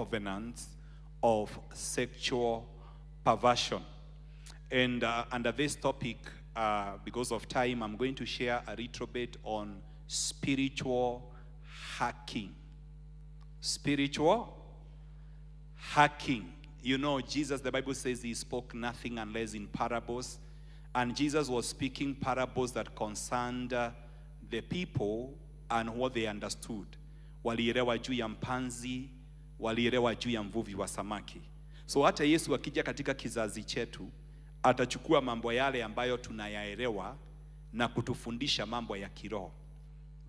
covenants of sexual perversion. And under this topic, because of time, I'm going to share a little bit on spiritual hacking. Spiritual hacking. You know, Jesus, the Bible says he spoke nothing unless in parables. And Jesus was speaking parables that concerned the people and what they understood. Walielewa juu ya mpanzi, walielewa juu ya mvuvi wa samaki. So hata Yesu akija katika kizazi chetu, atachukua mambo yale ambayo tunayaelewa na kutufundisha mambo ya kiroho.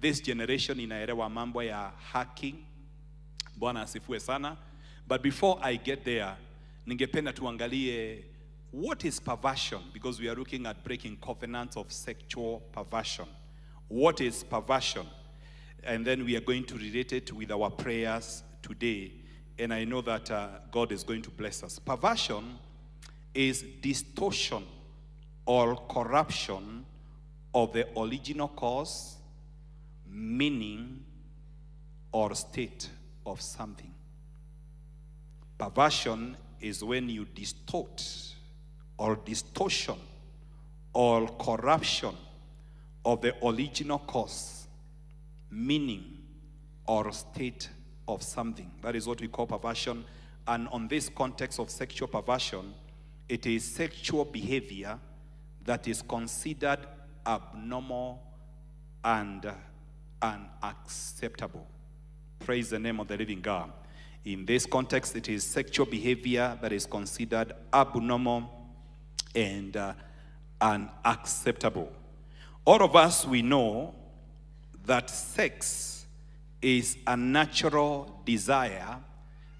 This generation inaelewa mambo ya hacking. Bwana asifiwe sana. But before I get there, ningependa tuangalie what is perversion, because we are looking at breaking covenants of sexual perversion. What is perversion? And then we are going to relate it with our prayers today. And I know that God is going to bless us. Perversion is distortion or corruption of the original cause, meaning, or state of something. Perversion is when you distort or distortion or corruption of the original cause, meaning, or state of something. That is what we call perversion. And on this context of sexual perversion, it is sexual behavior that is considered abnormal and unacceptable. Praise the name of the living God. In this context, it is sexual behavior that is considered abnormal and unacceptable. All of us, we know that sex is a natural desire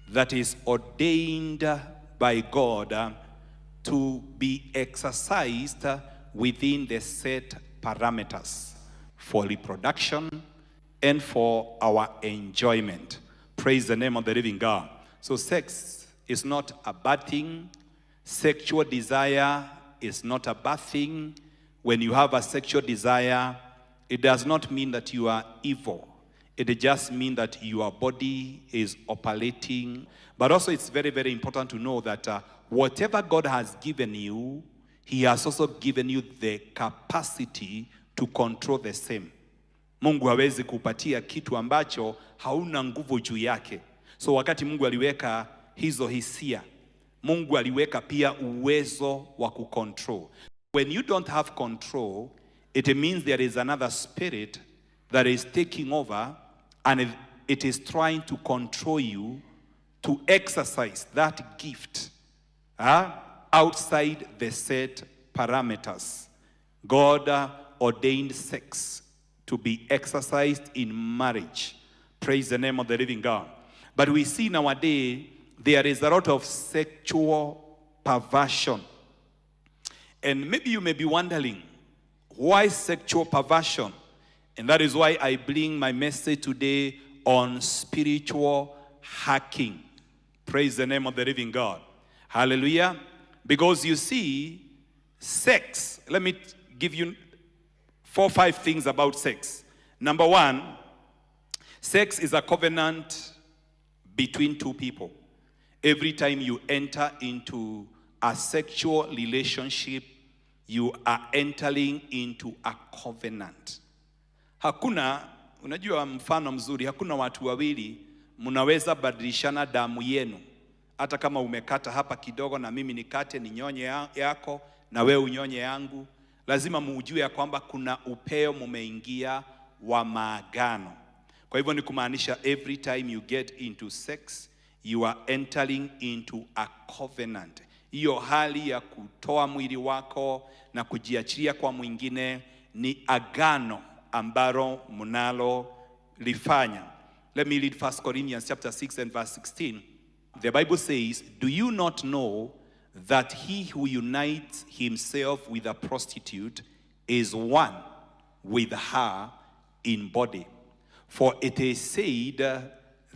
that is ordained by God to be exercised within the set parameters for reproduction and for our enjoyment. Praise the name of the living God. So, sex is not a bad thing. Sexual desire is not a bad thing. When you have a sexual desire, it does not mean that you are evil. It just means that your body is operating. But also, it's very, very important to know that whatever God has given you, He has also given you the capacity to control the same. Mungu hawezi kupatia kitu ambacho hauna nguvu juu yake. So wakati Mungu aliweka hizo hisia, Mungu aliweka pia uwezo wa kucontrol. When you don't have control, it means there is another spirit that is taking over and it is trying to control you to exercise that gift outside the set parameters. God ordained sex to be exercised in marriage. Praise the name of the living God. But we see nowadays there is a lot of sexual perversion. And maybe you may be wondering, why sexual perversion? And that is why I bring my message today on spiritual hacking. Praise the name of the living God. Hallelujah. Because you see, sex, let me give you four, five things about sex. Number one, sex is a covenant between two people. Every time you enter into a sexual relationship, you are entering into a covenant. Hakuna, unajua mfano mzuri, hakuna watu wawili mnaweza badilishana damu yenu, hata kama umekata hapa kidogo na mimi nikate ninyonye yako na wewe unyonye yangu, lazima muujue ya kwamba kuna upeo mumeingia wa maagano. Kwa hivyo ni kumaanisha every time you get into sex, you are entering into a covenant. Hiyo hali ya kutoa mwili wako na kujiachilia kwa mwingine ni agano ambalo mnalolifanya. Let me read 1 Corinthians chapter 6 and verse 16. The Bible says, "Do you not know that he who unites himself with a prostitute is one with her in body? For it is said,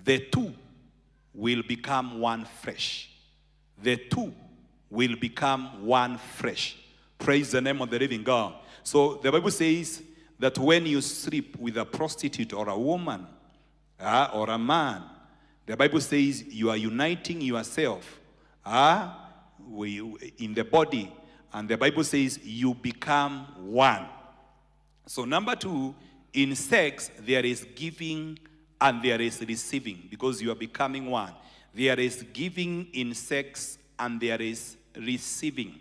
the two will become one flesh." The two will become one flesh. Praise the name of the living God. So the Bible says that when you sleep with a prostitute or a woman or a man, The Bible says you are uniting yourself in the body. And the Bible says you become one. So number two, in sex, there is giving and there is receiving, because you are becoming one. There is giving in sex and there is receiving.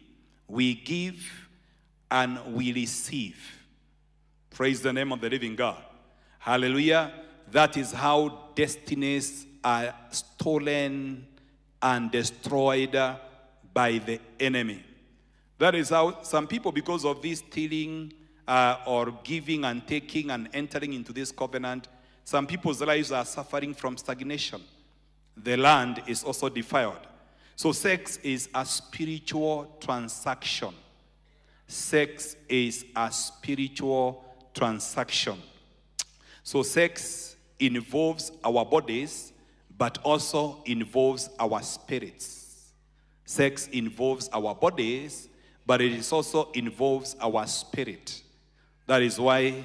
We give and we receive. Praise the name of the living God. Hallelujah. That is how destinies are stolen and destroyed by the enemy. That is how some people, because of this stealing or giving and taking and entering into this covenant, some people's lives are suffering from stagnation. The land is also defiled. So sex is a spiritual transaction. Sex is a spiritual transaction. So sex involves our bodies, but also involves our spirits. Sex involves our bodies, but it is also involves our spirit. That is why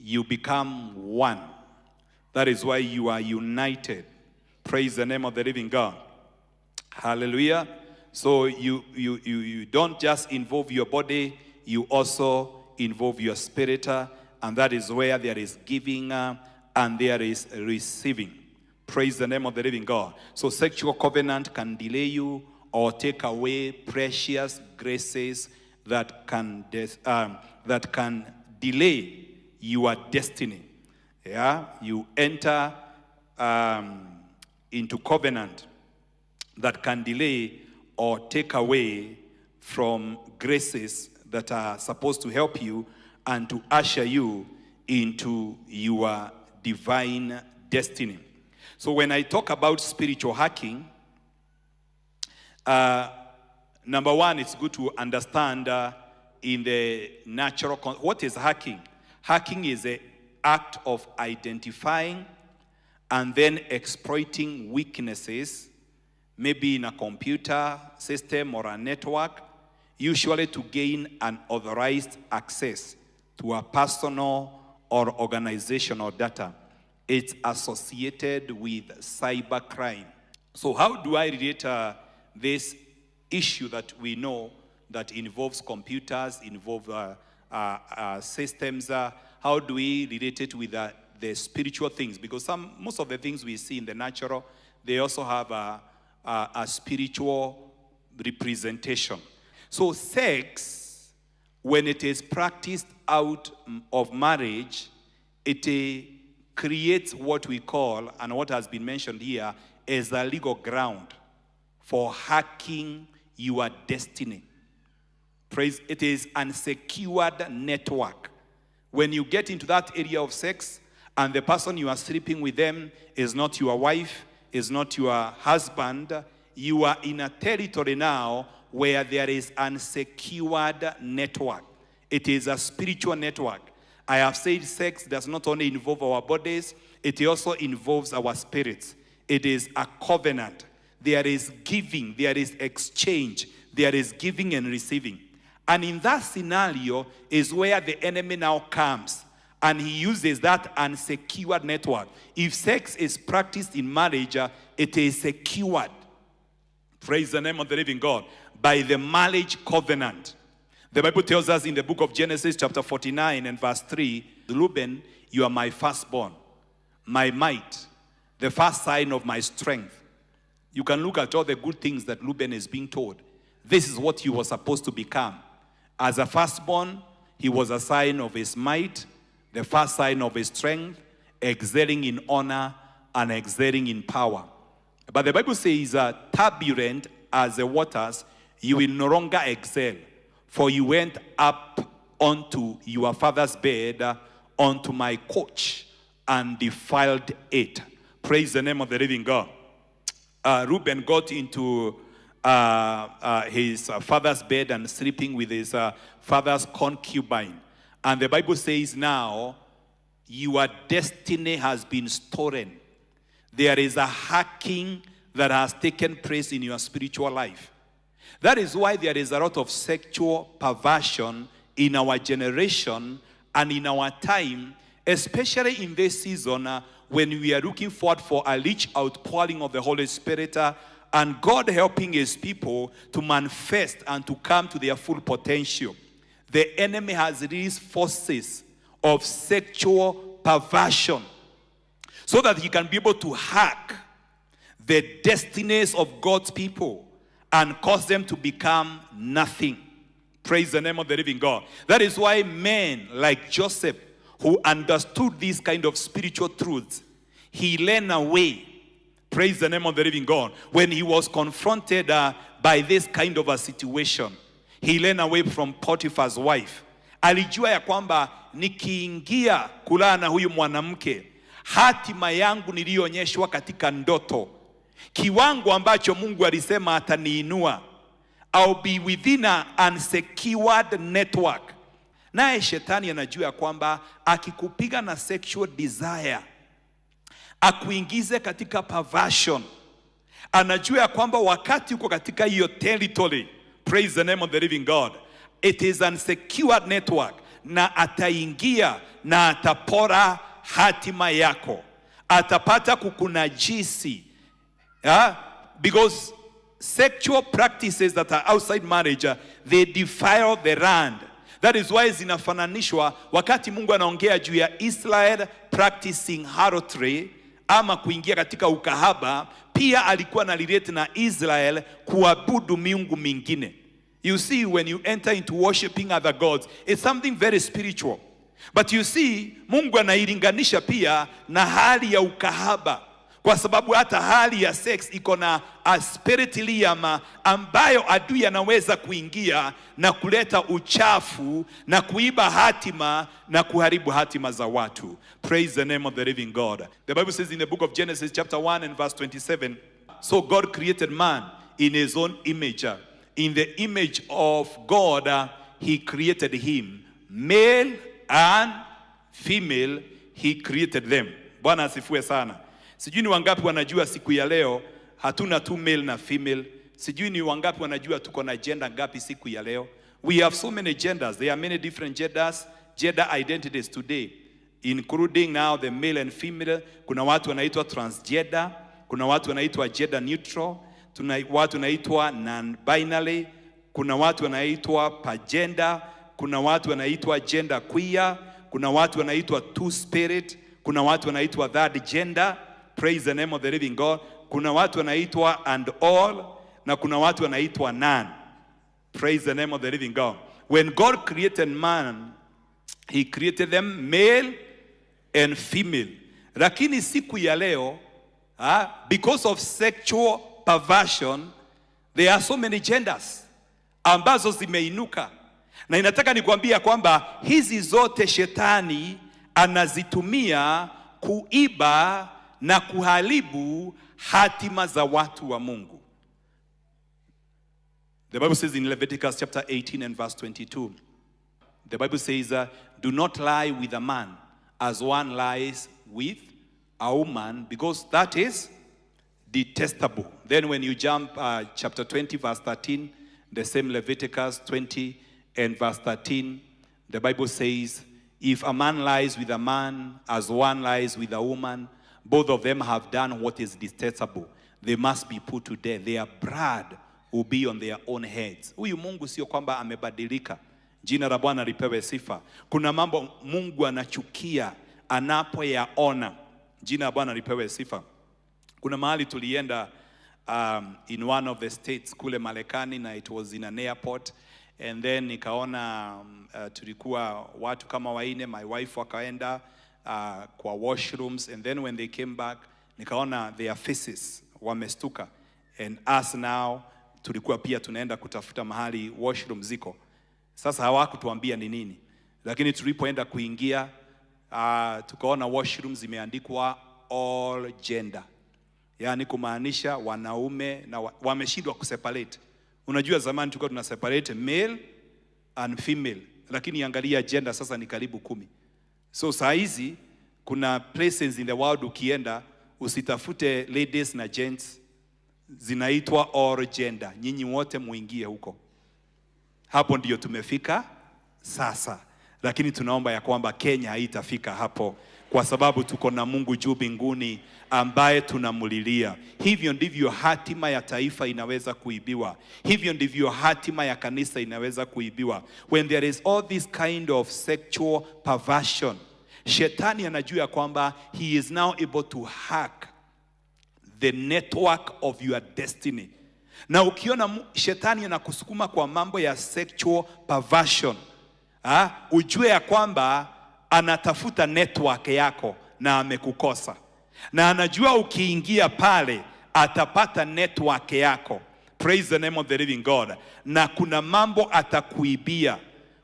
you become one. That is why you are united. Praise the name of the living God. Hallelujah. So you don't just involve your body, you also involve your spirit, and that is where there is giving and there is receiving. Praise the name of the living God. So sexual covenant can delay you or take away precious graces that can delay your destiny. Yeah, you enter into covenant that can delay or take away from graces that are supposed to help you and to usher you into your divine destiny. So when I talk about spiritual hacking, number one, it's good to understand in the natural, what is hacking? Hacking is an act of identifying and then exploiting weaknesses, maybe in a computer system or a network, usually to gain unauthorized access to a personal or organizational data. It's associated with cybercrime. So how do I relate this issue that we know that involves computers, involves systems? How do we relate it with the spiritual things? Because most of the things we see in the natural, they also have a spiritual representation. So sex, when it is practiced out of marriage, it creates what we call, and what has been mentioned here, as a legal ground for hacking your destiny. Praise, it is unsecured network. When you get into that area of sex, and the person you are sleeping with them is not your wife, is not your husband, you are in a territory now where there is unsecured network. It is a spiritual network. I have said sex does not only involve our bodies, it also involves our spirits. It is a covenant. There is giving, there is exchange, there is giving and receiving. And in that scenario is where the enemy now comes, and he uses that unsecured network. If sex is practiced in marriage, it is secured. Praise the name of the living God. By the marriage covenant. The Bible tells us in the book of Genesis chapter 49 and verse 3, Reuben, you are my firstborn, my might, the first sign of my strength. You can look at all the good things that Reuben is being told. This is what he was supposed to become. As a firstborn, he was a sign of his might, the first sign of his strength, excelling in honor and excelling in power. But the Bible says, turbulent as the waters, you will no longer excel, for you went up onto your father's bed, onto my couch, and defiled it. Praise the name of the living God. Reuben got into his father's bed and sleeping with his father's concubine. And the Bible says now, your destiny has been stolen. There is a hacking that has taken place in your spiritual life. That is why there is a lot of sexual perversion in our generation and in our time, especially in this season when we are looking forward for a rich outpouring of the Holy Spirit and God helping his people to manifest and to come to their full potential, the enemy has released forces of sexual perversion so that he can be able to hack the destinies of God's people and cause them to become nothing. Praise the name of the living God. That is why men like Joseph, who understood these kind of spiritual truths, he ran away. Praise the name of the living God. When he was confronted by this kind of a situation, he ran away from Potiphar's wife. Alijua ya kwamba nikiingia kulala na huyu mwanamke, hatima yangu niliyoonyeshwa katika ndoto, kiwango ambacho Mungu alisema ataniinua, I'll be within an unsecured network. Naye shetani anajua ya kwamba akikupiga na sexual desire, akuingize katika perversion, anajua ya kwamba wakati uko katika hiyo territory, praise the name of the living God, it is unsecured network, na ataingia na atapora hatima yako, atapata kukunajisi, yeah? Because sexual practices that are outside marriage, they defile the land. That is why zinafananishwa wakati Mungu anaongea juu ya Israel practicing harlotry ama kuingia katika ukahaba, pia alikuwa na relate na Israel kuabudu miungu mingine. You see, when you enter into worshiping other gods, it's something very spiritual. But you see, Mungu anailinganisha pia na hali ya ukahaba, kwa sababu hata hali ya sex iko na a spirit realm ambayo adui anaweza kuingia na kuleta uchafu na kuiba hatima na kuharibu hatima za watu. Praise the name of the living God. The Bible says in the book of Genesis chapter 1 and verse 27, so God created man in his own image. In the image of God, he created him. Male and female, he created them. Bwana asifiwe sana. Sijui ni wangapi wanajua siku ya leo hatuna tu male na female. Sijui ni wangapi wanajua tuko na gender ngapi siku ya leo. We have so many genders. There are many different genders, gender identities today, including now the male and female. Kuna watu wanaitwa transgender, kuna watu wanaitwa gender neutral, tuna watu wanaitwa non-binary, kuna watu wanaitwa pagender, kuna watu wanaitwa gender queer, kuna watu wanaitwa two spirit, kuna watu wanaitwa third gender. Praise the name of the living God. Kuna watu wanaitwa and all na kuna watu wanaitwa none. Praise the name of the living God. When God created man, he created them male and female. Lakini siku ya leo, because of sexual perversion, there are so many genders ambazo zimeinuka, na inataka nikwambia kwamba hizi zote shetani anazitumia kuiba na kuharibu hatima za watu wa Mungu. The Bible says in Leviticus chapter 18 and verse 22, the Bible says, do not lie with a man as one lies with a woman, because that is detestable. Then when you jump chapter 20 verse 13, the same Leviticus 20 and verse 13, the Bible says, if a man lies with a man as one lies with a woman, both of them have done what is detestable. They must be put to death. Their blood will be on their own heads. Huyu Mungu sio kwamba amebadilika. Jina la Bwana lipewe sifa. Kuna mambo Mungu anachukia anapoyaona. Jina la Bwana lipewe sifa. Kuna mahali tulienda in one of the states kule Marekani, na it was in an airport, and then nikaona tulikuwa watu kama waine, my wife wakaenda kwa washrooms, and then when they came back nikaona their faces wamestuka, and us now tulikuwa pia tunaenda kutafuta mahali washroom ziko. Sasa hawakutuambia ni nini, lakini tulipoenda kuingia tukaona washroom zimeandikwa all gender, yaani kumaanisha wanaume na wameshindwa kuseparate. Unajua zamani tulikuwa tuna separate male and female, lakini angalia gender sasa ni karibu 10. So saa hizi kuna places in the world ukienda usitafute ladies na gents, zinaitwa all gender. Nyinyi wote muingie huko. Hapo ndio tumefika sasa, lakini tunaomba ya kwamba Kenya haitafika hapo Kwa sababu tuko na Mungu juu mbinguni ambaye tunamulilia. Hivyo ndivyo hatima ya taifa inaweza kuibiwa. Hivyo ndivyo hatima ya kanisa inaweza kuibiwa. When there is all this kind of sexual perversion, shetani anajua kwamba he is now able to hack the network of your destiny. Na ukiona shetani anakusukuma kwa mambo ya sexual perversion, ujue ya kwamba anatafuta network yako na amekukosa. Na anajua ukiingia pale atapata network yako. Praise the name of the living God. Na kuna mambo atakuibia.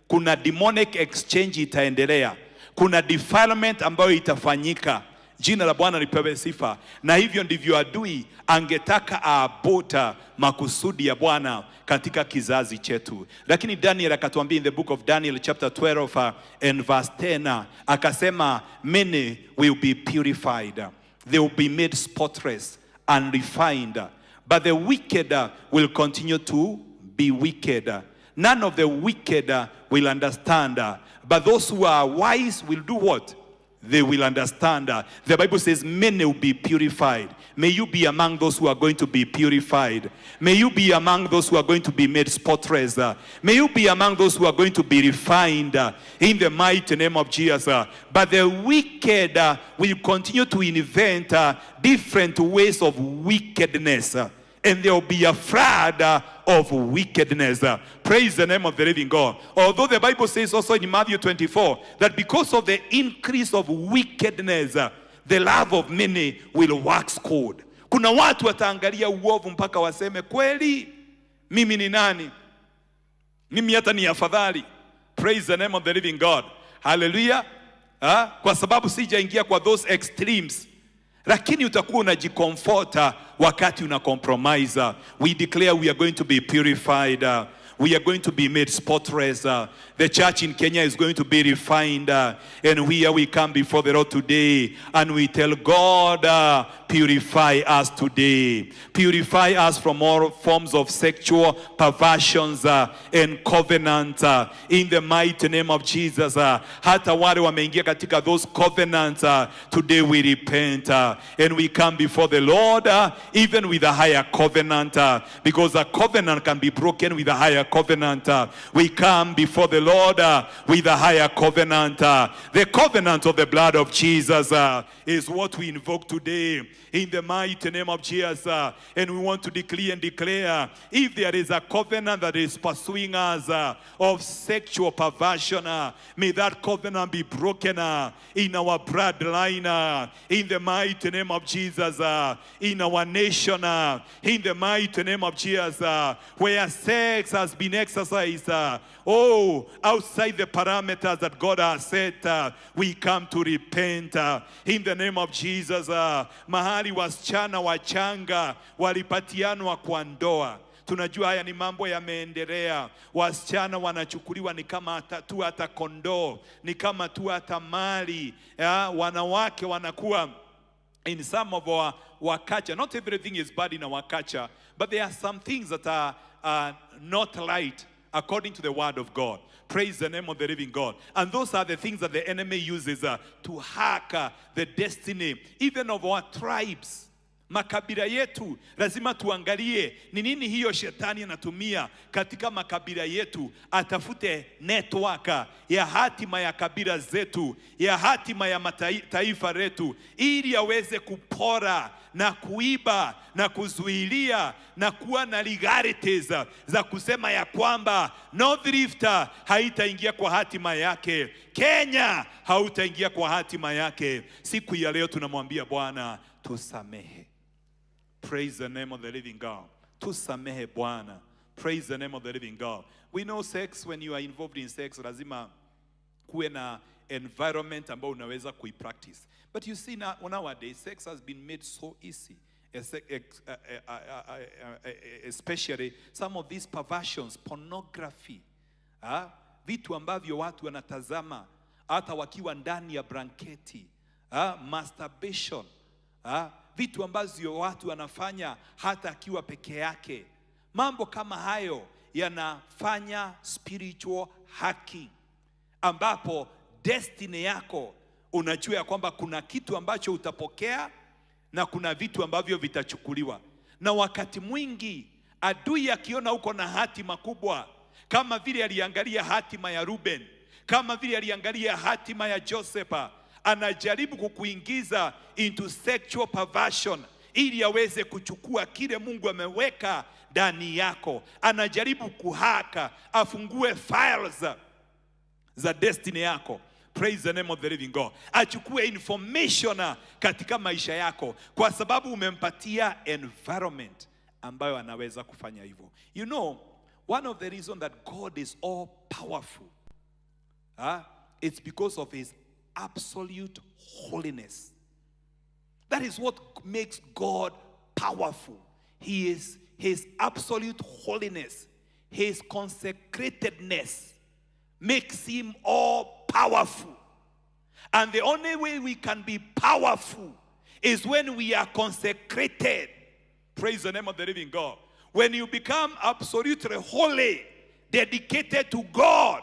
Kuna demonic exchange itaendelea. Kuna defilement ambayo itafanyika. Jina la Bwana lipewe sifa. Na hivyo ndivyo adui angetaka aabort makusudi ya Bwana katika kizazi chetu. Lakini Daniel akatuambia in the book of Daniel chapter 12 and verse 10, akasema many will be purified. They will be made spotless and refined. But the wicked will continue to be wicked. None of the wicked will understand. But those who are wise will do what? They will understand. The Bible says many will be purified. May you be among those who are going to be purified. May you be among those who are going to be made spotless. May you be among those who are going to be refined in the mighty name of Jesus. But the wicked will continue to invent different ways of wickedness. And there will be a flood of wickedness. Praise the name of the living God. Although the Bible says also in Matthew 24 that because of the increase of wickedness, the love of many will wax cold. Kuna watu wataangalia uovu mpaka waseme, kweli mimi ni nani? Mimi hata ni afadhali. Praise the name of the living God. Hallelujah. Kwa sababu sijaingia kwa those extremes. Lakini utakuwa unajicomfort wakati una compromise. We declare we are going to be purified. We are going to be made spotless. The church in Kenya is going to be refined. And here we come before the Lord today and we tell God, purify us today. Purify us from all forms of sexual perversions and covenant in the mighty name of Jesus. Hata wale wameingia katika those covenants, today we repent and we come before the Lord even with a higher covenant, because a covenant can be broken with a higher covenant. We come before the Lord with a higher covenant. The covenant of the blood of Jesus is what we invoke today in the mighty name of Jesus. And we want to decree and declare, if there is a covenant that is pursuing us of sexual perversion, may that covenant be broken in our bloodline, in the mighty name of Jesus, in our nation, in the mighty name of Jesus, where sex has been exercised, oh, outside the parameters that God has set, we come to repent in the name of Jesus. Mahali wasichana wachanga walipatianwa kwa ndoa. Tunajua haya ni mambo yameendelea. Wasichana wanachukuliwa ni kama hata tu hata kondoo, ni kama tu hata mali ya. Wanawake wanakuwa in some of our culture. Not everything is bad in our culture, but there are some things that are not right according to the word of God. Praise the name of the living God. And those are the things that the enemy uses to hack the destiny even of our tribes. Makabila yetu lazima tuangalie ni nini hiyo shetani anatumia katika makabila yetu, atafute network ya hatima ya kabila zetu, ya hatima ya taifa letu, ili aweze kupora na kuiba na kuzuilia na kuwa na legalities za kusema ya kwamba North Rift haitaingia kwa hatima yake, Kenya hautaingia kwa hatima yake. Siku ya leo tunamwambia Bwana, tusamehe. Praise the name of the living God. Tusamehe, Bwana. Praise the name of the living God. We know sex, when you are involved in sex, lazima kuwe na environment ambayo unaweza kuipractice. But you see now, nowadays sex has been made so easy. Especially some of these perversions, pornography. Vitu ambavyo watu wanatazama hata wakiwa ndani ya blanketi. Masturbation. Vitu ambavyo watu wanafanya hata akiwa peke yake. Mambo kama hayo yanafanya spiritual hacking, ambapo destiny yako Unajua ya kwamba kuna kitu ambacho utapokea na kuna vitu ambavyo vitachukuliwa. Na wakati mwingi adui akiona uko na hatima kubwa, kama vile aliangalia hatima ya Ruben, kama vile aliangalia hatima ya Joseph, anajaribu kukuingiza into sexual perversion ili aweze kuchukua kile Mungu ameweka ndani yako. Anajaribu kuhack, afungue files za destiny yako. Praise the name of the living God. Achukue information katika maisha yako kwa sababu umempatia environment ambayo anaweza kufanya hivyo. You know, one of the reasons that God is all powerful, it's because of his absolute holiness. That is what makes God powerful. He is his absolute holiness, his consecratedness makes him all powerful. And the only way we can be powerful is when we are consecrated. Praise the name of the living God. When you become absolutely holy, dedicated to God.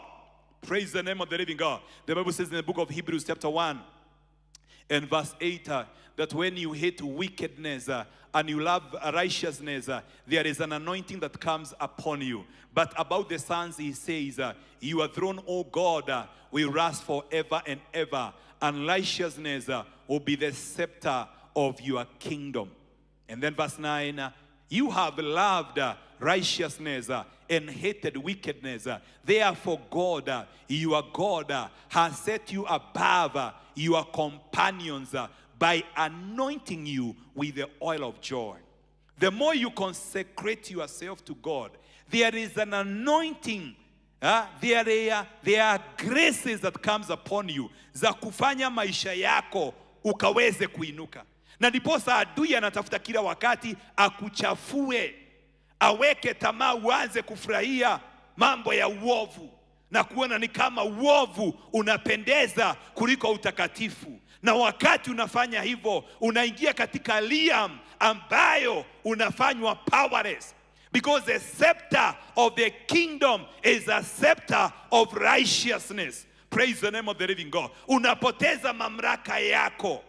Praise the name of the living God. The Bible says in the book of Hebrews, chapter 1 and verse 8, that when you hate wickedness and you love righteousness, there is an anointing that comes upon you. But about the sons, he says, "Your throne, O God, will last forever and ever, and righteousness will be the scepter of your kingdom." And then verse 9, "You have loved righteousness and hated wickedness. Therefore, God, your God, has set you above your companions by anointing you with the oil of joy." The more you consecrate yourself to God, there is an anointing. There are graces that comes upon you za kufanya maisha yako ukaweze kuinuka. Na ndiposa adui anatafuta kila wakati akuchafue, aweke tamaa, uanze kufurahia mambo ya uovu na kuona ni kama uovu unapendeza kuliko utakatifu. Na wakati unafanya hivyo, unaingia katika realm ambayo unafanywa powerless. Because the scepter of the kingdom is a scepter of righteousness. Praise the name of the living God. Unapoteza mamlaka yako.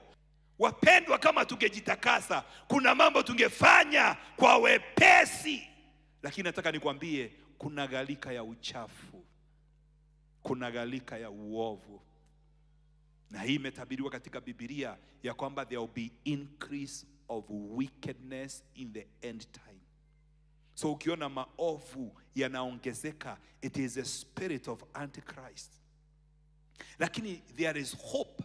Wapendwa, kama tungejitakasa, kuna mambo tungefanya kwa wepesi, lakini nataka nikwambie, kuna gharika ya uchafu, kuna gharika ya uovu, na hii imetabiriwa katika Biblia ya kwamba there will be increase of wickedness in the end time. So ukiona maovu yanaongezeka, it is a spirit of Antichrist. Lakini there is hope,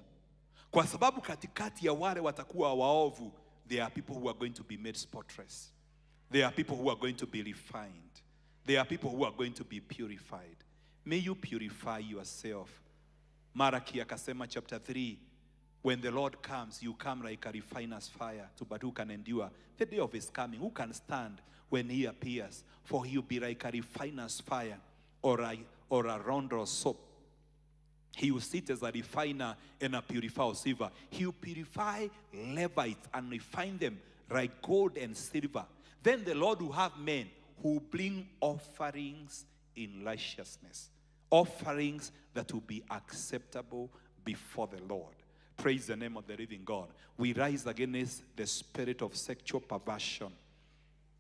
kwa sababu katikati ya wale watakuwa waovu, there are people who are going to be made spotless. There are people who are going to be refined. There are people who are going to be purified. May you purify yourself. Malaki akasema, chapter 3, when the Lord comes, you come like a refiner's fire, to but who can endure the day of his coming? Who can stand when he appears? For he will be like a refiner's fire or a launderer's soap. He will sit as a refiner and a purifier of silver. He will purify Levites and refine them like gold and silver. Then the Lord will have men who bring offerings in righteousness, offerings that will be acceptable before the Lord. Praise the name of the living God. We rise against the spirit of sexual perversion.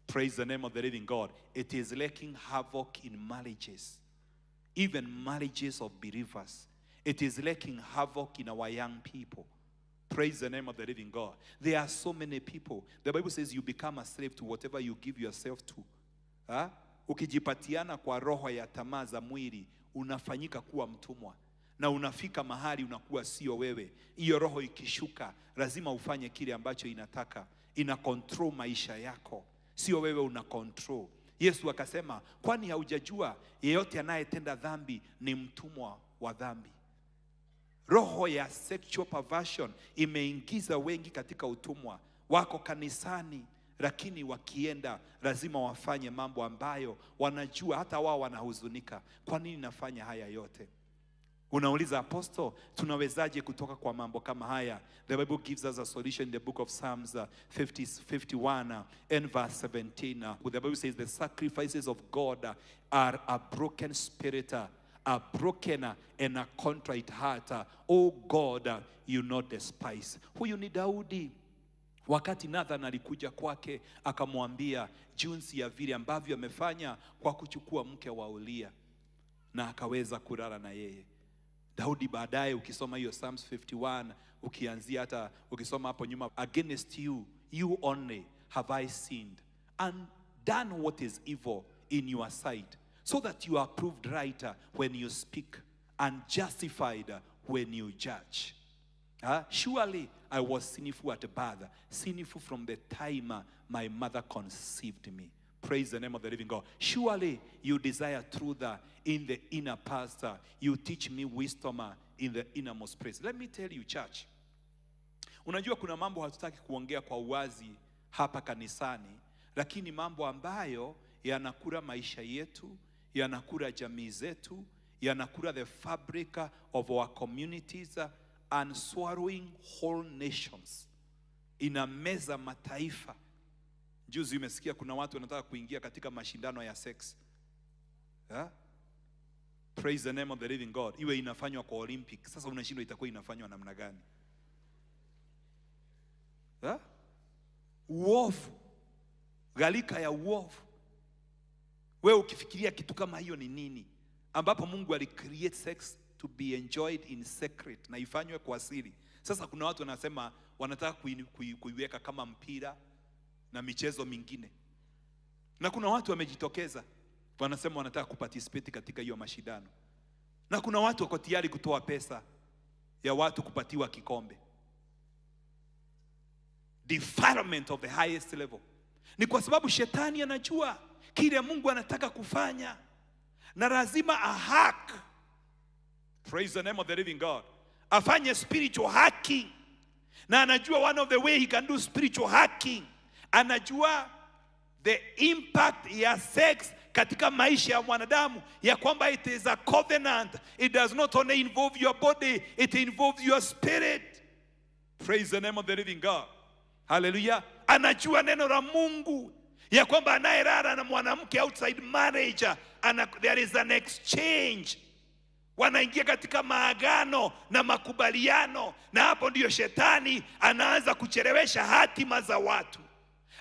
Praise the name of the living God. It is wreaking havoc in marriages, even marriages of believers. It is wreaking havoc in our young people. Praise the name of the living God. There are so many people. The Bible says you become a slave to whatever you give yourself to. Ha? Ukijipatiana kwa roho ya tamaa za mwili, unafanyika kuwa mtumwa na unafika mahali unakuwa sio wewe. Hiyo roho ikishuka, lazima ufanye kile ambacho inataka. Ina control maisha yako, sio wewe una control. Yesu akasema, "Kwani haujajua yeyote anayetenda dhambi ni mtumwa wa dhambi?" Roho ya sexual perversion imeingiza wengi katika utumwa. Wako kanisani, lakini wakienda lazima wafanye mambo ambayo wanajua hata wao wanahuzunika. Kwa nini nafanya haya yote? Unauliza, "Apostle, tunawezaje kutoka kwa mambo kama haya?" The Bible gives us a solution in the book of Psalms 50, 51 and verse 17. The Bible says the sacrifices of God are a broken spirit, A broken and a contrite heart, O God, you not despise. Huyu ni Daudi. Wakati Nathan alikuja kwake akamwambia jinsi ya vile ambavyo amefanya kwa kuchukua mke wa Uria na akaweza kulala na yeye. Daudi baadaye, ukisoma hiyo Psalms 51, ukianzia hata ukisoma hapo nyuma, against you, you only have I sinned and done what is evil in your sight, so that you are proved right when you speak and justified when you judge. Surely I was sinful at birth, sinful from the time my mother conceived me. Praise the name of the living God. Surely you desire truth in the inner parts. You teach me wisdom in the innermost place. Let me tell you, church. Unajua kuna mambo hatutaki kuongea kwa uwazi hapa kanisani, lakini mambo ambayo yanakula maisha yetu, yanakula jamii zetu, yanakula the fabric of our communities and swallowing whole nations. Inameza mataifa. Juzi umesikia kuna watu wanataka kuingia katika mashindano ya sex. Yeah? Praise the name of the living God. Iwe inafanywa kwa Olympic. Sasa unashindwa itakuwa inafanywa namna gani? Yeah? Uovu. Gharika ya uovu. Wewe ukifikiria kitu kama hiyo ni nini? Ambapo Mungu alicreate sex to be enjoyed in secret na ifanywe kwa siri. Sasa kuna watu wanasema wanataka kuiweka kama mpira na michezo mingine. Na kuna watu wamejitokeza wanasema wanataka kuparticipate katika hiyo mashindano. Na kuna watu wako tayari kutoa pesa ya watu kupatiwa kikombe. Defilement of the highest level. Ni kwa sababu shetani anajua kile Mungu anataka kufanya na lazima ahack. Praise the name of the living God. Afanye spiritual hacking. Na anajua one of the way he can do spiritual hacking, anajua the impact ya sex katika maisha ya mwanadamu, ya kwamba it is a covenant. It does not only involve your body, it involves your spirit. Praise the name of the living God. Hallelujah. Anajua neno la Mungu ya kwamba anayelala na mwanamke outside marriage, there is an exchange. Wanaingia katika maagano na makubaliano, na hapo ndiyo shetani anaanza kuchelewesha hatima za watu.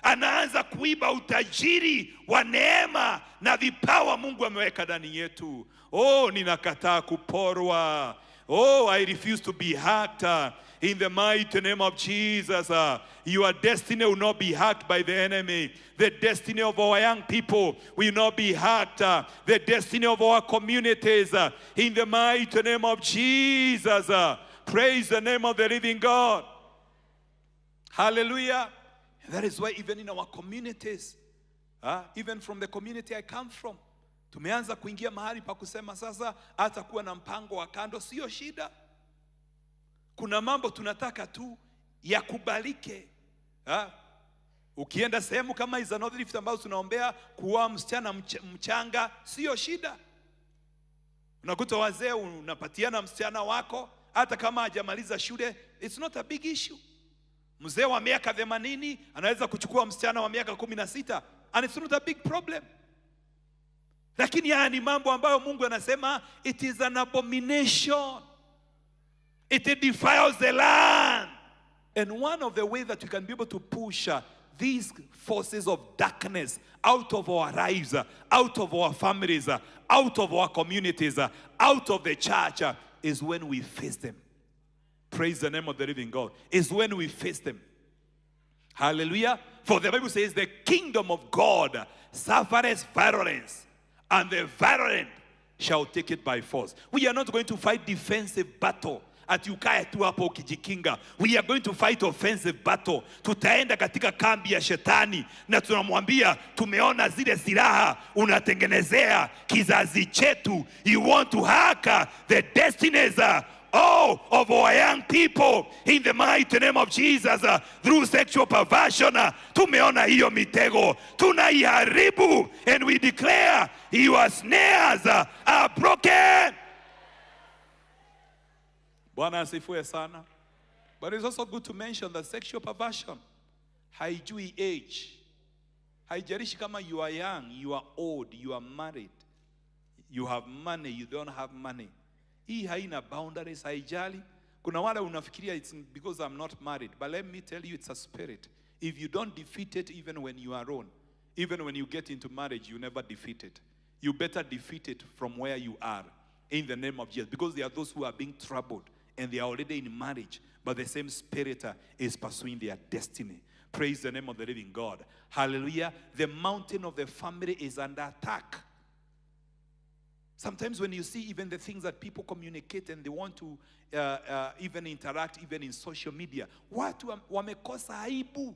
Anaanza kuiba utajiri wa neema na vipawa Mungu ameweka ndani yetu. Oh, ninakataa kuporwa. Oh, I refuse to be hacked in the mighty name of Jesus. Your destiny will not be hacked by the enemy. The destiny of our young people will not be hacked. The destiny of our communities in the mighty name of Jesus. Praise the name of the living God. Hallelujah. That is why even in our communities, even from the community I come from, tumeanza kuingia mahali pa kusema sasa hata kuwa na mpango wa kando sio shida. Kuna mambo tunataka tu yakubalike. Ukienda sehemu kama hizo North Rift ambazo tunaombea kuoa msichana mchanga sio shida. Unakuta wazee unapatiana msichana wako hata kama hajamaliza shule, it's not a big issue. Mzee wa miaka 80 anaweza kuchukua msichana wa miaka 16 and it's not a big problem. Lakini haya ni mambo ambayo Mungu anasema it is an abomination. It defiles the land. And one of the ways that we can be able to push these forces of darkness out of our lives, out of our families, out of our communities, out of the church, is when we face them. Praise the name of the living God. Is when we face them. Hallelujah. For the Bible says the kingdom of God suffereth violence, and the violent shall take it by force. We are not going to fight defensive battle. Ati ukae tu hapo ukijikinga. We are going to fight offensive battle. Tutaenda katika kambi ya shetani na tunamwambia tumeona zile silaha unatengenezea kizazi chetu. You want to hack the destinies of our young people in the mighty name of Jesus through sexual perversion. Tumeona hiyo mitego, tunaiharibu, and we declare your snares are broken. Bwana asifiwe sana. But it's also good to mention that sexual perversion haijui age. Haijalishi kama you are young, you are old, you are married. You have money, you don't have money. Hii haina boundaries, haijali. Kuna wale unafikiria it's because I'm not married, but let me tell you, it's a spirit. If you don't defeat it even when you are alone, even when you get into marriage, you never defeat it. You better defeat it from where you are, in the name of Jesus, because there are those who are being troubled and they are already in marriage, but the same spirit is pursuing their destiny. Praise the name of the living God. Hallelujah. The mountain of the family is under attack. Sometimes when you see even the things that people communicate and they want to even interact even in social media, watu wamekosa aibu.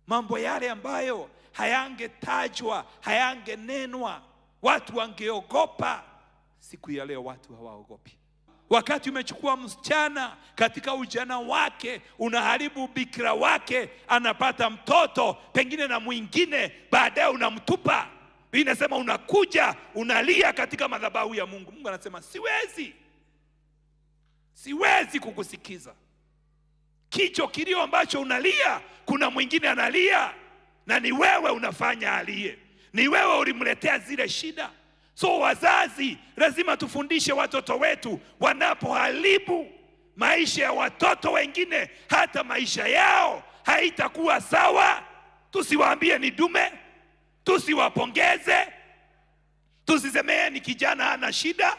Mambo yale ambayo hayangetajwa, hayangenenwa, watu wangeogopa. Siku ya leo watu hawaogopi. Wakati umechukua msichana katika ujana wake, unaharibu bikira wake, anapata mtoto pengine na mwingine, baadaye unamtupa. Biblia inasema unakuja unalia katika madhabahu ya Mungu. Mungu anasema siwezi, siwezi kukusikiza. Kicho kilio ambacho unalia, kuna mwingine analia, na ni wewe unafanya alie, ni wewe ulimletea zile shida. So wazazi lazima tufundishe watoto wetu, wanapoharibu maisha ya watoto wengine, hata maisha yao haitakuwa sawa. Tusiwaambie ni dume, tusiwapongeze, tusisemee ni kijana hana shida,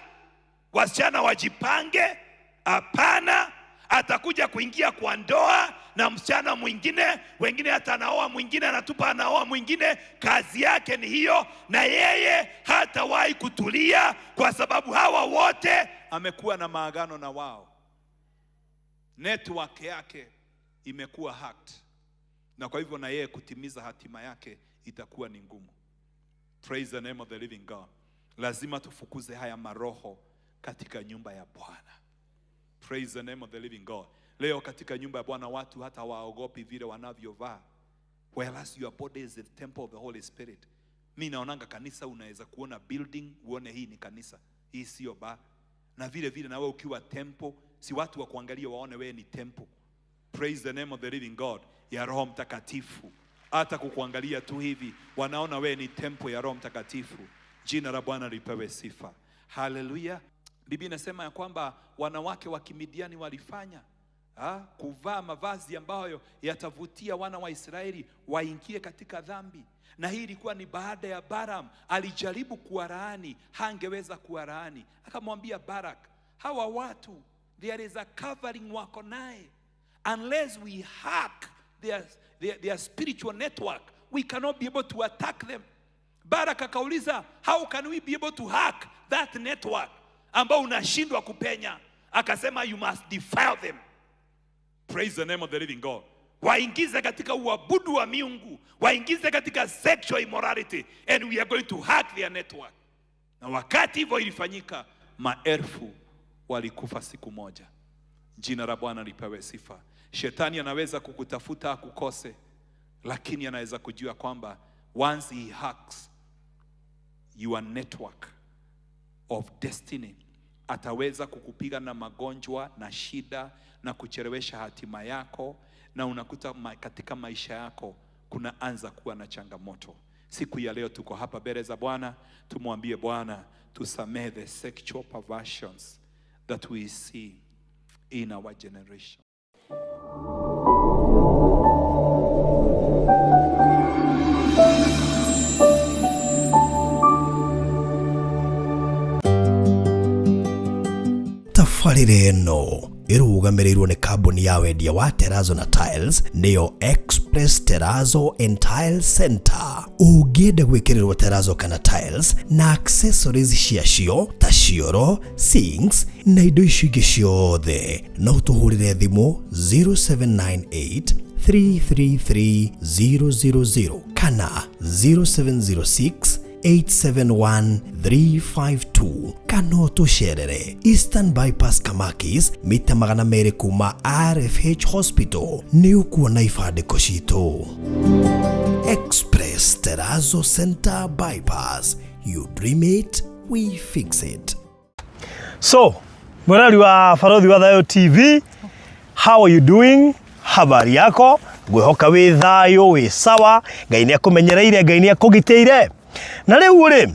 wasichana wajipange. Hapana, atakuja kuingia kwa ndoa na msichana mwingine, wengine hata anaoa mwingine, anatupa, anaoa mwingine. Kazi yake ni hiyo, na yeye hatawahi kutulia, kwa sababu hawa wote amekuwa na maagano na wao. Network yake imekuwa hacked, na kwa hivyo na yeye kutimiza hatima yake itakuwa ni ngumu. Praise the name of the living God. Lazima tufukuze haya maroho katika nyumba ya Bwana. Praise the name of the living God. Leo katika nyumba ya Bwana watu hata waogopi vile wanavyovaa. Whereas your body is the temple of the Holy Spirit. Mi naonanga kanisa, unaweza kuona building uone hii ni kanisa, hii sio bar. Na vile vile na wewe ukiwa temple, si watu wa kuangalia waone wewe ni temple. Praise the name of the living God, ya Roho Mtakatifu. Hata kukuangalia tu hivi wanaona wewe ni temple ya Roho Mtakatifu. Jina la Bwana lipewe sifa. Hallelujah. Biblia inasema ya kwamba wanawake wa Kimidiani walifanya kuvaa mavazi ambayo yatavutia wana wa Israeli waingie katika dhambi. Na hii ilikuwa ni baada ya Balaam alijaribu kuwalaani, hangeweza kuwalaani. Akamwambia Barak, hawa watu there is a covering wako naye. Unless we hack their spiritual network, we cannot be able to attack them. Barak akauliza, how can we be able to hack that network ambao unashindwa kupenya? Akasema you must defile them. Praise the name of the living God. Waingize katika uabudu wa miungu, waingize katika sexual immorality, and we are going to hack their network. Na wakati hivyo ilifanyika, maelfu walikufa siku moja. Jina la Bwana lipewe sifa. Shetani anaweza kukutafuta akukose, lakini anaweza kujua kwamba once he hacks your network of destiny, ataweza kukupiga na magonjwa na shida na kuchelewesha hatima yako, na unakuta katika maisha yako kunaanza kuwa na changamoto. Siku ya leo tuko hapa mbele za Bwana, tumwambie Bwana tusamehe the sexual perversions that we see in our generation. Tabarĩra ĩno ĩrũgamĩrĩirwo nĩ kambuni ya wendia wa Terrazzo na Tiles, nĩyo Express Terrazzo and Tile Center. Ũngĩenda gwĩkĩrĩrwo terrazzo kana tiles na accessories ciacio ta cioro, sinks na indo icio ingĩ ciothe, no tũhũrĩre thimũ 0798 333 000 kana 0706 871 352, kana ũtũcerere Eastern Bypass Kamakis, mita 200 kuma RFH Hospital. Nĩ ũkuona ibandĩko citũ. Express Terrazzo Center Bypass. You dream it, we fix it. So, mwerari wa Barothi wa Thayo TV, how are you doing? Habari yako? Ngwihoka wi thayo, wi sawa. Ngai nĩ akũmenyereire, Ngai nĩ akũgitĩire. Na rĩu rĩ,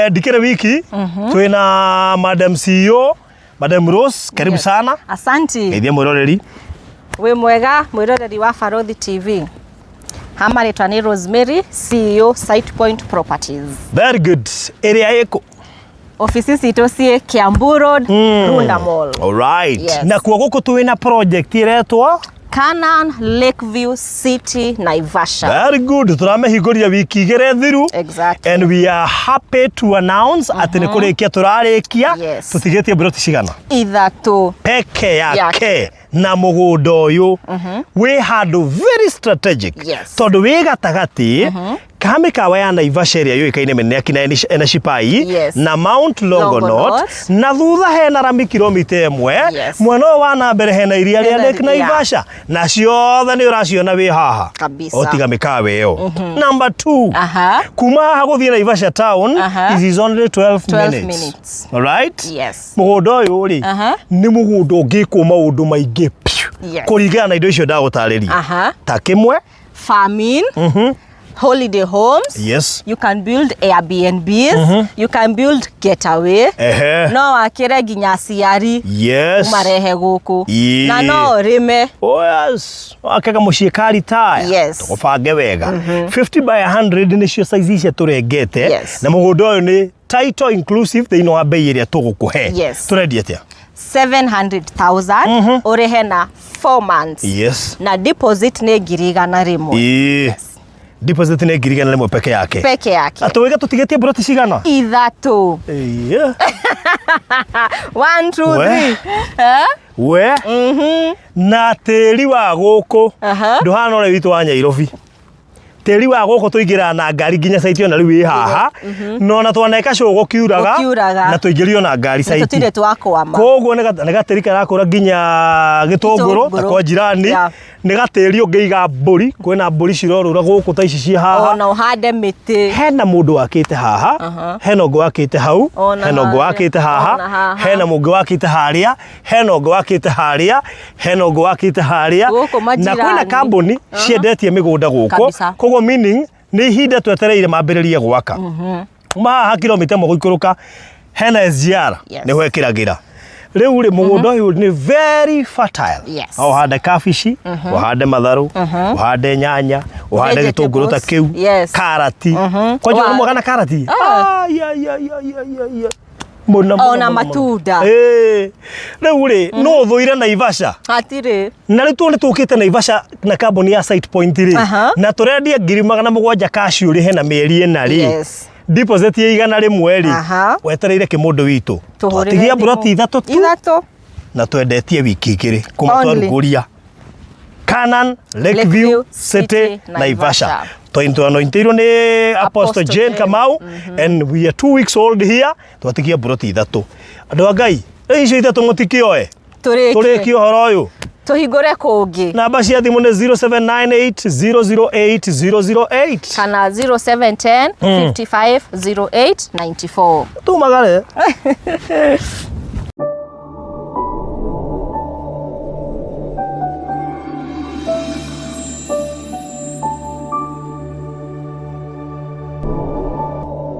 ndikĩrĩ wiki, twĩna Madam CEO, Madam Rose, karibu sana. Asante. Geithia mwĩroreri. Wĩ mwega mwĩroreri wa Barothi TV. Hama rĩtwa nĩ Rosemary, CEO Site Point Properties. Very good. Ĩrĩa ĩkũ? Ofici citũ ciĩ Kiambu Road, Runda Mall. Alright. Yes. Na kuo gũkũ twĩna project ĩretwo Canaan Lakeview City, Naivasha. Very good. Tũramĩhingũria wiki igĩrĩ thiru. Exactly. And we are happy to announce atĩ nĩ kũrĩkia tũrarĩkia. Tũtigĩtie mburoti cigana? Ithatũ. Peke yake Yake. Na mũgũnda ũyũ wĩ handũ very strategic, tondũ wĩ gatagatĩ ka mĩkawa ya Naivasha ĩrĩa yũĩkaine mĩnene, akina Enashipai na Mount Longonot, Longonot. Na thutha hena rami kilomita 1. Mwena ũyũ wa na mbere hena iria rĩa Hena Lake iria. Naivasha, na ciothe nĩ ũraciona wĩ haha. Kabisa. O tiga mĩkawa ĩyo. Number 2, kuma haha gũthiĩ Naivasha town it is only 12 12 minutes. minutes. Alright? Yes. Mũgũnda ũyũ rĩ, nĩ mũgũnda ũngĩkwo maũndũ maingĩ piũ kũringana na indo icio ndagũtarĩria, ta kĩmwe, Farming. Holiday homes. You can build Airbnbs. You can build getaway. No wakĩre nginya aciari ũmarehe gũkũ. Na no ũrĩme. Oh yes. Wakega mũciĩ ka retire. Tũgũbange wega. 50 by 100 nĩcio size icia tũrengete. Na mũgũnda ũyũ nĩ title inclusive thĩinĩ wa bei ĩrĩa tũgũkũhe. Tũrendia atĩa? 700,000 ũrĩhe na 4 months. Na deposit nĩ 100,000. Deposit nĩ 100,000 peke yake. Peke yake. Atũiga tũtigĩtie mburoti cigana? Ithatũ. Ĩĩ. 1 2 We. 3. Eh? We. Na tĩri wa gũkũ ndũhana ũrĩa witũ wa Nyairobi. Tĩri wa gũkũ tũingĩraga na ngari nginya site ona rĩu ĩ haha, na ona twaneka show gũkiuraga Gũkiuraga. na tũingĩrio na ngari Na tũtirĩ site. twakwama. Koguo nĩ gatĩri karakũra nginya gĩtũngũrũ ta Gĩtũngũrũ. kwa jirani. Nĩ gatĩri ũngĩiga mbũri, kwĩna mbũri cirorũra gũkũ ta ici ciĩ haha. Ona ũhande mĩtĩ. Hena mũndũ wakĩte haha, hena ũngĩ wakĩte hau, Ona hena ũngĩ harĩa. wakĩte haha, Ona haha. hena mũngĩ wakĩte harĩa, hena ũngĩ wakĩte harĩa, hena ũngĩ wakĩte harĩa. Gũkũ Na majirani. kwĩna kambuni ciendetie mĩgũnda gũkũ. Kabisa. Koguo meaning nĩ ihinda twetereire mambĩrĩrie gwaka. Kuma haha kilomita 1 gũikũrũka hena SGR, nĩho ĩkĩragĩra. Rĩu rĩ, mũgũnda ũyũ nĩ very fertile. No ũhande kabici, ũhande matharũ, ũhande nyanya, ũhande gĩtũngũrũ ta Vegetables. kĩu, karati. Kwanja nĩ mwega na karati? Ai, ai, ai, ai, ai, ai, ai. Mũno, mũno, Ona mũno, mũno. matunda. Ĩĩ. Rĩu rĩ, no ũthũire Naivasha? Hatirĩ. Na rĩu tũ nĩ tũkĩte Naivasha na kambuni ya Site Point rĩ, na tũrendia 700,000 cash ũrĩhe na mĩeri 4 rĩ. Deposit ya 100 rĩ, wetereire kĩmũndũ witũ. Tũhũrĩre Twatigia thimũ. mburoti ithatũ tu. Ithatũ. Na twendetie wiki 2 kuma Only. twarugũria Canaan Lakeview Lakeview City City, Naivasha. Naivasha. Twanointirwo nĩ Apostle Apostle Jane Jane. Kamau, and we are 2 weeks old here. Twatigia mburoti ithatũ. Andũ a Ngai, rĩu icio ithatũ mũtikĩoe. Tũrĩkie. Tũrĩkie ũhoro ũyũ. Tũhingũre kũngĩ. Namba cia thimũ nĩ 0798 008 008 Kana 0710 55 08 94. Tumagare.